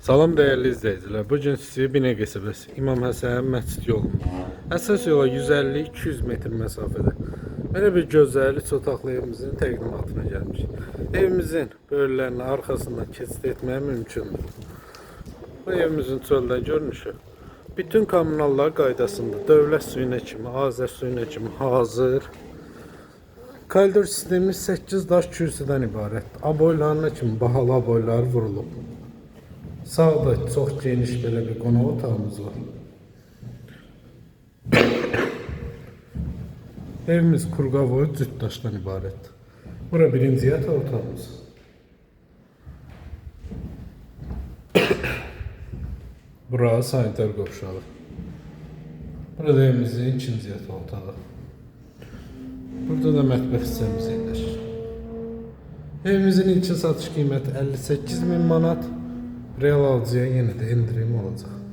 Salam dəyərli izləyicilər. Bu gün sizi Binə qəsəbəsi İmam Həsən məscid yolunda. Əsas yola 150-200 metr məsafədə belə bir gözəl üç otaqlı evimizin təqdimatına gəlmişik. Evimizin böyürlərinin arxasından keçid etmək mümkündür. Bu evimizin çöldən görünüşü bütün kommunallar qaydasında dövlət suyuna kimi, Azər suyuna kimi hazır. Koridor sistemi 8 daş kürsüdən ibarətdir. Aboylarına kimi bahalı aboylar vurulub. Sağda çox geniş belə bir qonaq otağımız var. Evimiz kurqavoy cüt daşdan ibarətdir. Bura birinci yataq otağımız. Bura sanitar qovşağı. Burada evimizin ikinci yataq otağı. Burada da mətbəx hissəmiz yerləşir. Evimizin ilkin satış qiyməti 58 min manat. Real alıcıya yenə də endirim olacaq.